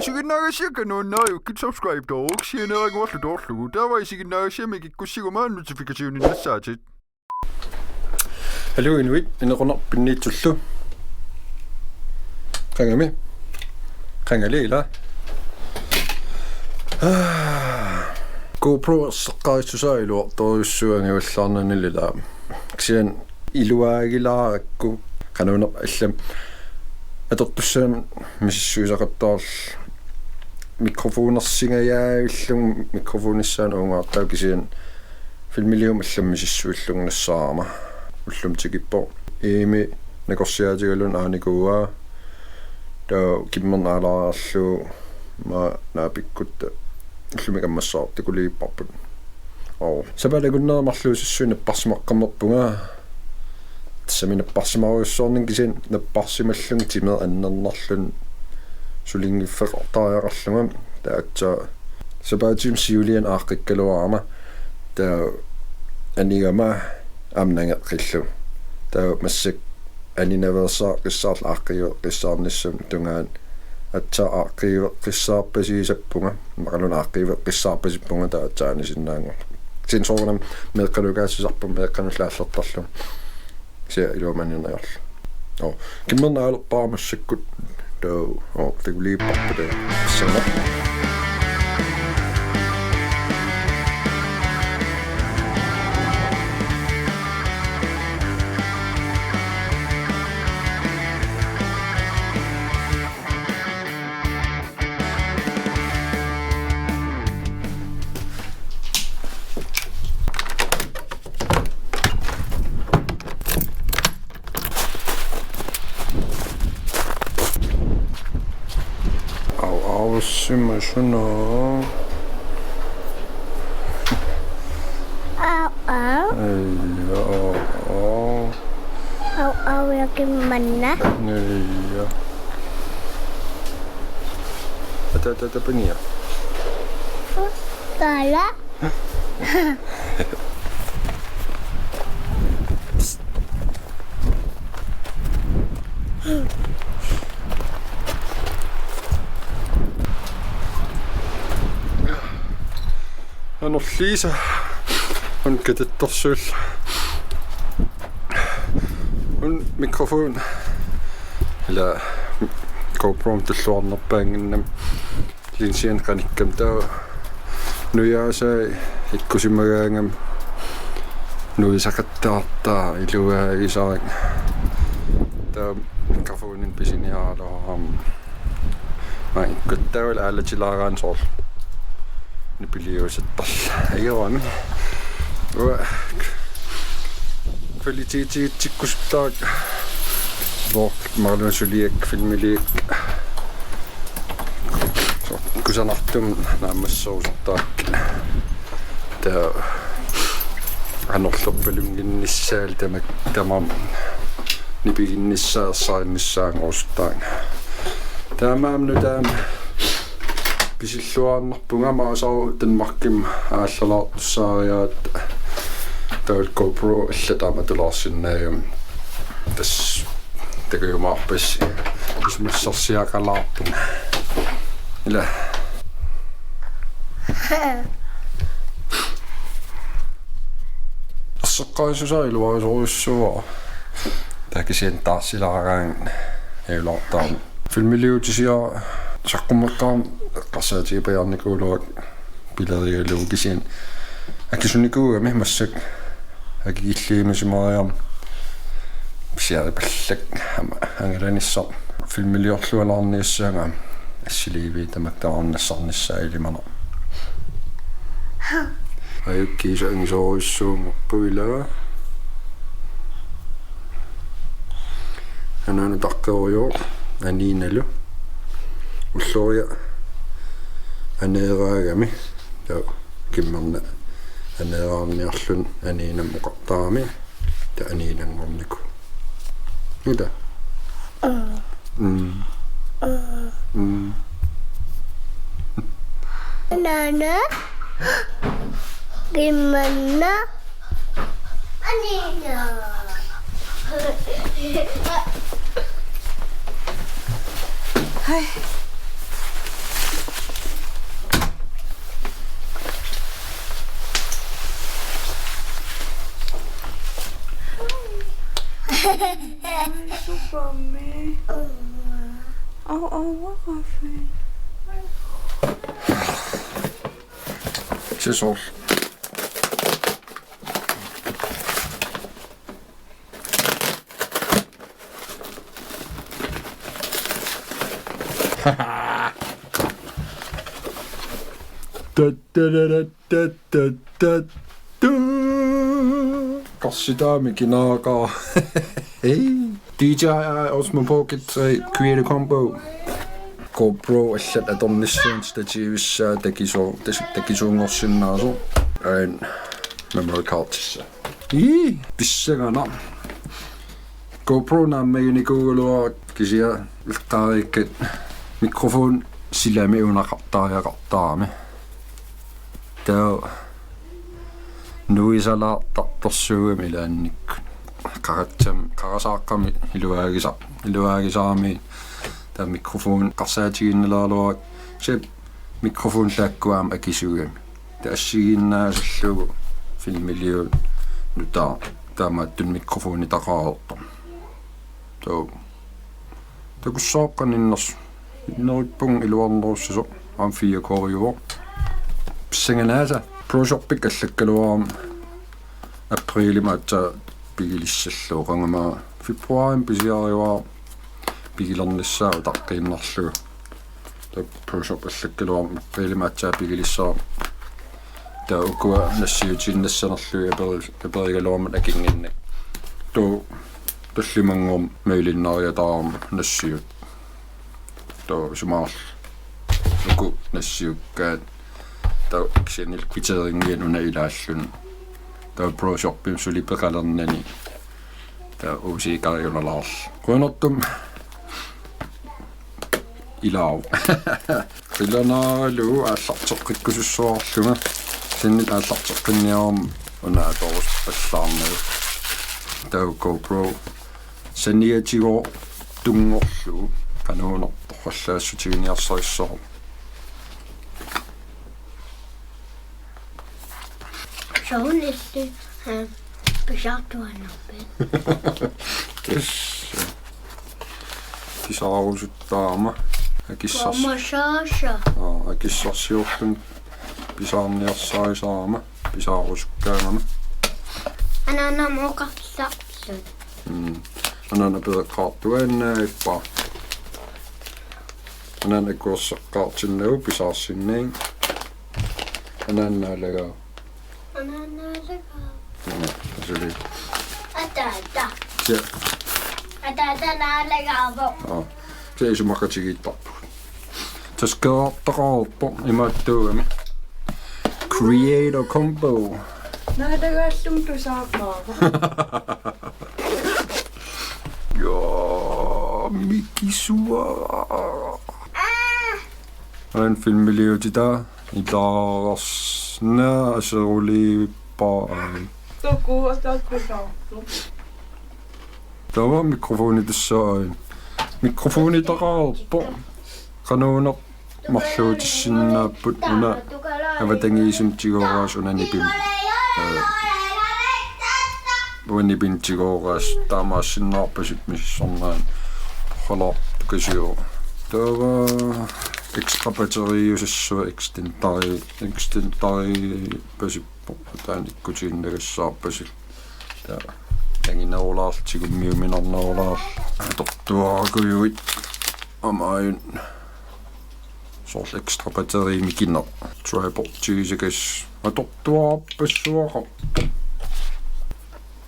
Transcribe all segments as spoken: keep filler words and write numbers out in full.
Isiginnaagassiakka nuannaajukkit subscribe-tooruk sianeeraguarlu toorlugu. Taava isiginnaagassiami kikkussiguma notification-innassaatit. Haluu inuit, Inequnaq Pinniitsullu. Qangami. Qangali ila. Ah. GoPro erseqqarissusaa iluartorujussuuvoq angivallaarnani ila. Kisianni iluaagilaarakku qanuuneq allamik atortussanik misissuisaqattaarlugu mikrofonersingajaavillunga mikrofonissaanut ungaartaa kisianni filmiliumik allamik misissuillunga nassaarama ullumi tikippoq. Iimi nakorsiaatigalugu aanikuuaa. Taava kimmernaalaarlu ma naapikkutta ullumi kammassaaq takuliipparput. Oo. Sapaatip akunneri marluusissuit napparsimaqqammerpunga. Tassami napparsimarujussuarninga kisianni napparsimallunga timera annernarluni sulinngiffeqartariaqarlunga. Taava aatsaat sapaatip siuliani aaqqikkaluarama. Taava anigama aamma nangeqqillugu. Taava massakkut aninaveersaaqqissaarlunga aaqqiiveqqissaarnissamut tungaanut aatsaat aaqqiiveqqissaarpasiisappunga, imaluunniit aaqqiiveqqissaarpasippunga taava aatsaat anisinnaanngorlunga. Kisianni soorunami meeqqanut kaassisarpunga meeqqanullu aallertarlunga. Kisianni iluamik anernarlunga. Oo, kimmernaalerpara massakkut. Taava, oo, takuliipparput taava. Pissanganaq. Au, au, sima suna. Au, au. Ei, au, au. Au, au, ja kimmanna. Ei, ja. Ata, ata, ata, pania. Kala. Anorliisa. Una katattorsuullunga. Una mikrofon. Ila GoPro-mut tulluarnerpaannginnami. Linsiani qanikkama taava nujaasai ikkusimagaangama nuisaqattaartaa iluaagisarami. Taava mikrofoninik pisiniaraluarama. Maannakkut taavalu aalatilaaraanni soorlu nipiliusattarlunga. Ajorami. Uanga kvalitetitsikkusuttaaq. Vlog, imaluunniit suliakka, filmiliakka. Kusanartumik naammasserusuttaaq. Taava anorlerpalunnginnissaat tamak-, tamarmik nipiginnissaat ersarinnissaanngorusuttaaq. Taamaammat nutaamik pisilluarnarpunga, Maasaraq Danmarkimi aallalaartussaariaratta. Taavalu GoPro allatut aamma atulaarsinnaagami. Tassa takujumaarpassi isumassarsiaqalaarpunga. Ila. Erseqqarissusaa iluarisorujussuuara. Taava kisianni taarsilaaraangat ajulaartarami. Filmiliutisiaq saqqummeqqaarami eqqarsaatigipajaarnikuugaluarpara pilerigalugu kisianni akisunikuugami massakkut akikilliunusimariarami pisiaripallakka aamma angalanissaq filmiliorlualaarniassaanga assiliiviit tamakku taarnassarnissaa ilimanaq. Ajukiisa angisoorujussuummappu ila. Anaana taqqerujoq aniinalu. Ulloriaq aneeraagami. Taava kimmerna aneeraarniarluni aniinamut oqartarami. Taava aniinanngornikuuvoq. Ila. Mm. Mm. Mm. Anaana. Kimmerna. Aniina. Hai. Mami. Au, au, kaffe. Sisol. Qarsitaami kinaaqaa. Hej. D J I Osmo Pocket, eh, Creator Combo. GoPro allat atornissaat stativissaa takiso-, tas-, takisuunngorsinnaasoq. Ain memory cardissa. Ii, pissanganaq. GoPro naammaginikuugaluarpara kisianni ilaqarikkat mikrofoni silami unaqartariaqartarami. Taava nuisalaartartorsuugami ilaannikkut. Qaratsam-, qarasaaqqami iluaagisa-, iluaagisarami taava mikrofoni eqqarsaatiginnalaaraluarpara. Kisianni mikrofoni taakkua aamma akisugami. Taava assigiinnaasullugu filmiliut nutaaq taamaattunik mikrofonitaqareerpoq. Taava takussaaqqaninnersoq. Innerippunga iluarnerussasoq aamma fire K-iuvoq. Pissanganaasa. Pro Shopik allakkaluarama aprilimi aatsaat pigilissallugu, qanga aamma februarimi pisiarivara pigilernissaa utaqqiinnarlugu. Taava Pro Shop allakkaluarama aprilimi aatsaat pigilissaaq. Taava ukua nassiutiinnassanerlugit aperi-, aperigaluarmata akinnginnakkit. Taava tallimanngormat mailinnariataarama nassiut. Taava isumaqarluni uku nassiukkaat. Taava kisianni kvitteringiat una ilaalluni. Taava Pro Shopimi suli peqalernani. Taava uusikaariunalaarluni. Qujanartumik ilaavoq. Qilanaaralugu aallarteqqikkusussuarlunga. Kisianni aallarteqqinniarama una atorusuppallaarnagu. Taava GoPro saniatigoortunngorlugu qanuunerpoq, torrallaassutigiinnarsarissaaq. Soorlu illit, ha, pisartuaannarpit? Tassa. Pisaarusuttaarama. Akissars-, Massage. Aa, akissarsiorluni pisaarniarsarisarama. Pisaarusukkaangama. Anaanama oqartarput. Mm. Anaana pereqqaartuaannarpara. Anaana akuerseqqaartinnagu pisaarsinnaanngilaq. Anaana naalagaavoq. Anaana naalagaavoq. Nå, suli. Ataata. Sia. Ataata naalagaavoq. Aa. Sia isumaqatigiittarpugut. Taskeertaqaarpoq imaattuugami. Creator Combo. Naalagaallunga tusaarpaara. Joo, mikisuara. Aana filmiliutitaa ilaarasna aseruliivippaa. Tuku ataakkusaartu. Taava mikrofoni tassa aana. Mikrofonitaqareerpoq. Qanuuneq marluutissinnaapput una avatangiisimik tigooraasa una nipimik. Ee, una nipimik tigooraasa taamaassinnaarpasippoq misissornaan. Porralaarpoq kisianni. Taava ekstra batteriusassua ekstenderi, ekstenderi pasippoq. Taanna ikkutiinnagassaarpasippoq. Taava. Anginerulaarlugu, tigummiuminarnerulaarlugu. Atortuarakujuit. Aamma aajuna. Soorlu ekstra batteri mikineq. Tripod tiisakas. Atortuarpassuaqarpoq.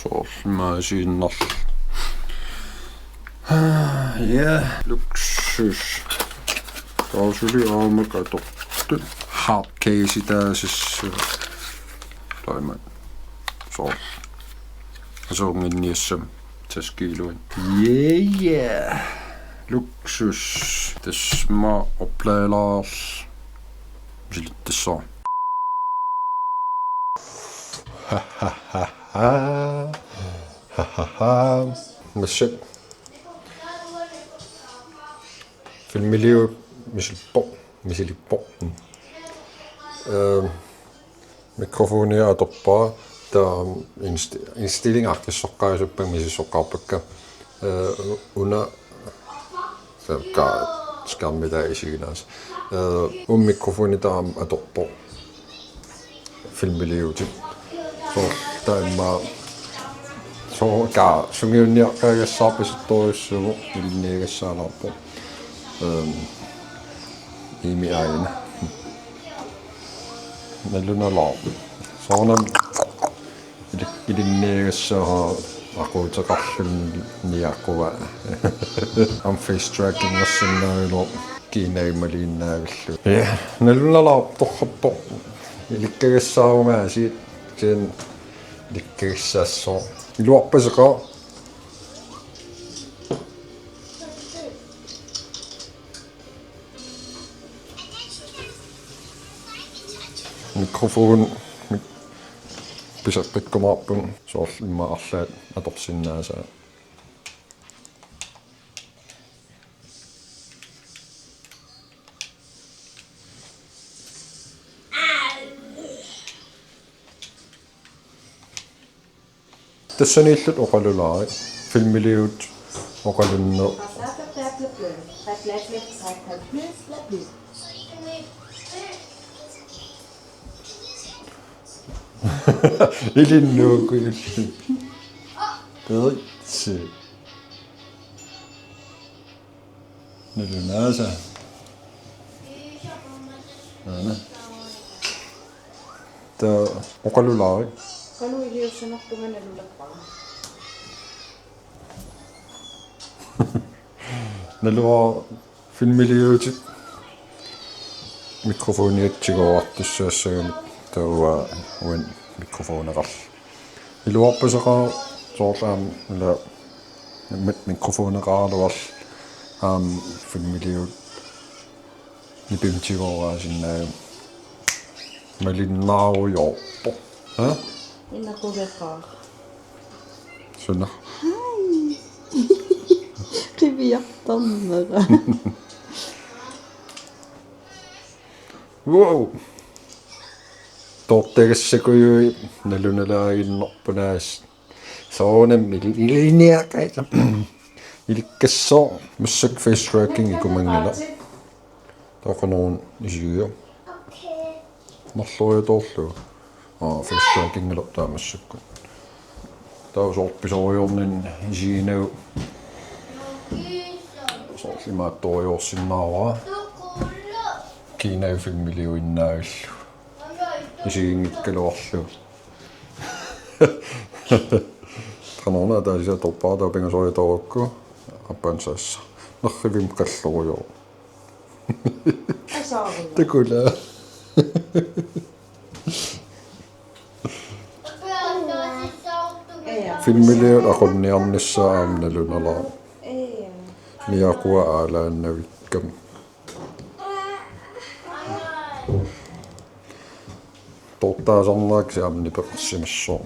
Soorlu maasiinnarlugu. Ja, luksus. Taava suli aamma atortut. Hard case taasissu. Taima. Soorlu. Asuunnginniassama taskiiluan. Yeah, yeah. Luksus. Tassa opladeraarlugu. Misilittassara. Massakkut. Filmiliu misilippoq, misilippoq. Ehm, mikrofonia atorpara, taava inst-, indstilling aaqqissoqqaasuppakka misissoqqaarpakka. Eh, u-, una, eh, ka-, skærmit taava isiginaasoq. Eh, uuma mikrofoni taama atorpoq. Filmiliutit. Soorlu taama. Soorlu ka-, sungiunniaqqaagassarpasittorujussuuvoq, ilinniagassaalaarpoq. Ehm, Iimi aajuna. Nalunalaarpoq. Soorunami ilik-, ilinniagassaara aquuteqarluni aqua. Aamma face tracking-ersinnaagaluarpoq kiinai maliinnaavillugu. Ja, nalunalaarpoq, torrappoq. Ilikkagassaaruma aasiit, kisianni ilikkagassaassooq. Iluarpaseqaaq. Mikrofoni mik-, piseqqikkumaarpunga soorlu immaqa arlaat atorsinnaasaa. Tassaniilluta oqalulaarit. Filmiliutit oqalunneq. Ilinnuukujulluni. Peritsi. Nalunaasa. Aana. Taava oqalulaarit. Qanoq iliussanerpunga nalulappara. Naluara filmiliutit mikrofoniatigoortussaassagamik taava uani mikrofoneqarluni. Iluarpaseqaaq soorlu aamma ila mi-, mikrofoneqaraluarluni aamma filmiliutit nipimik tigooraasinnaagamik. Malinnaarujoorpoq. Ha? Inaqugaqaaq. Suna. Hai. Qiviartarnera. Wow. Toortagassakujuit nalunalaaginnarput aasiit. Soorunami ili-, ilinniaqqaasa. Ilikkassooq, massakkut face tracking ikumanngilaq. Taava qanoq isigiuk? Marloriatoorlugu. Aa, face tracking-ilertaa massakkut. Taava soorlu pisoriorninni isiginagu. Soorlu imaattoriorsinnaavara. Kiinai filmiliuinnaavillugu. Isiginngikkaluarlugu. Qanoruna taasisatorpara taava pingasoriatoorukku appansaassa. Nerrivimmi qallorujoor. Asaaruna. Takula. Filmiliut aqunniarnissaa aamma nalunalaaq. Miaqua aalaannavikkami. Toortaasarneq kisianni aamma nipeqarsimassooq.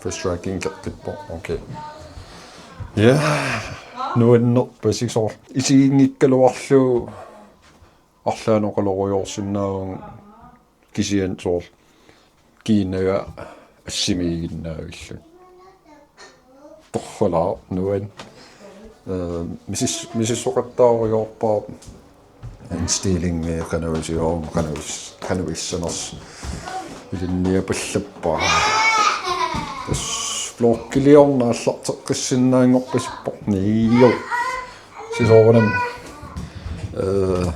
Face tracking-eqqippoq. Okay. Ja. Nuannerpasik soorlu. Isiginngikkaluarlugu arlaannik oqalorujoorsinnaavunga kisianni soorlu kiinaga assimiiginnaavilluni. Torralaaq nuann. Eh, misis-, misissoqattaarujoorpara indstilling-i qanoq isigaaruma qanoq is-, qanoq issanersoq. Ilinniapallappara. Tassa vloggiliorneq aallarteqqissinnaanngorpasippoq niio. Sisoorunami. Eh,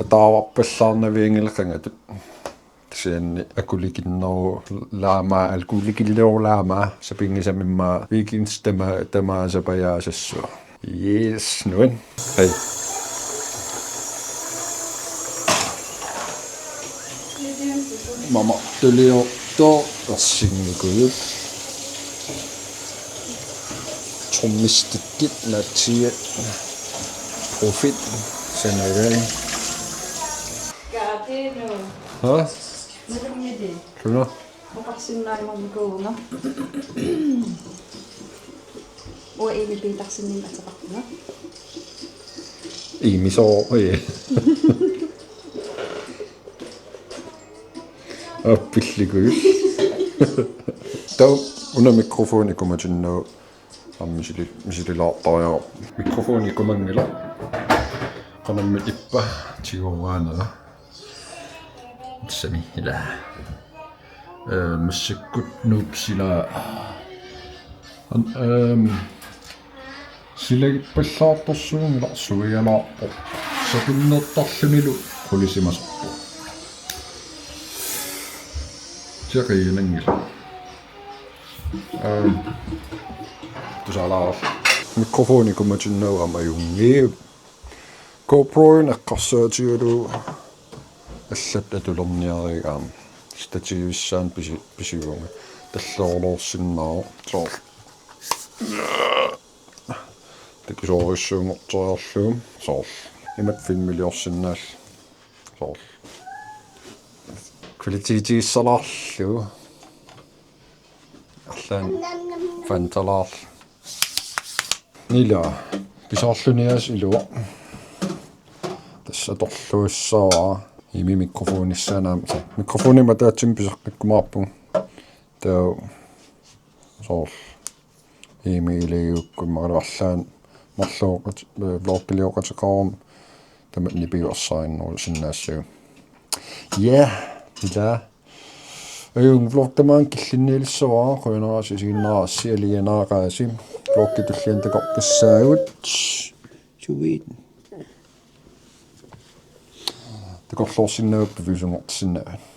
ataavarpallaarnavianngilaq qangatut. Kisianni akulikinnerulaama, akulikinnerulaama, sapinngisamik immaqa weekendimi tama-, tamaasa pajaasassua. Yes, nuann. Hej. Mamartuliortoq ersinngikkujuk. Trommeslagit naatsiiat. Profit. Sanagai. Gardeno. Ha? Nalunngilaq. Suna? Oqarsinnaanngornikuuvunga. Uanga Iimi Petersenimik ateqarpunga. Iimi soo, oi. Appillikujuk. Taava una mikrofoni ikumatinnagu. Aamma misili-, misililaartariaqarpoq. Mikrofoni ikumanngilaq. Qanammi ippa tiguaanera. Tassami ila. Eh, massakkut Nuup sila. An-, ehm, silagippallaartorsuunngilaq, suialaarpoq. Satunnertarlunilu qulisimasarpoq. Seqiinanngilaq. Ehm, tusaalaarlugu. Mikrofoni ikumatinnagu aamma ajunngiivoq. GoPro-in eqqarsaatigalugu allat atulerniarigaam. Stativissaan pisi-, pisivunga. Tallerloorsinnaavoq. Soorlu. Takisoorujussuunngorteriarlugu. Soorlu. Imatut filmiliorsinnaallugu. Soorlu. Kvalitetissalaarlugu. Arlaannik fantalaarlugu. Ila. Pisoorluniaasilu. Tassa atorluassavara. Imi mikrofonissaannaam. Mikrofonimik ataatsimik piseqqikkumaarpugut. Taava soorlu. Imi iligiukku imaluunniit arlaannik marluk vloggilioqateqaruma tamanna nipigassarinnoorusinnaassagit. Ja, ila. Ajunngi vlog tamaanga killinnialissavara, qujanaq isiginnaarassi, alianaaqaasi. Vloggi tulliani takoqqissaagut. Sweet. Takorloorsinnaagutta piviusunngortissinnaavat.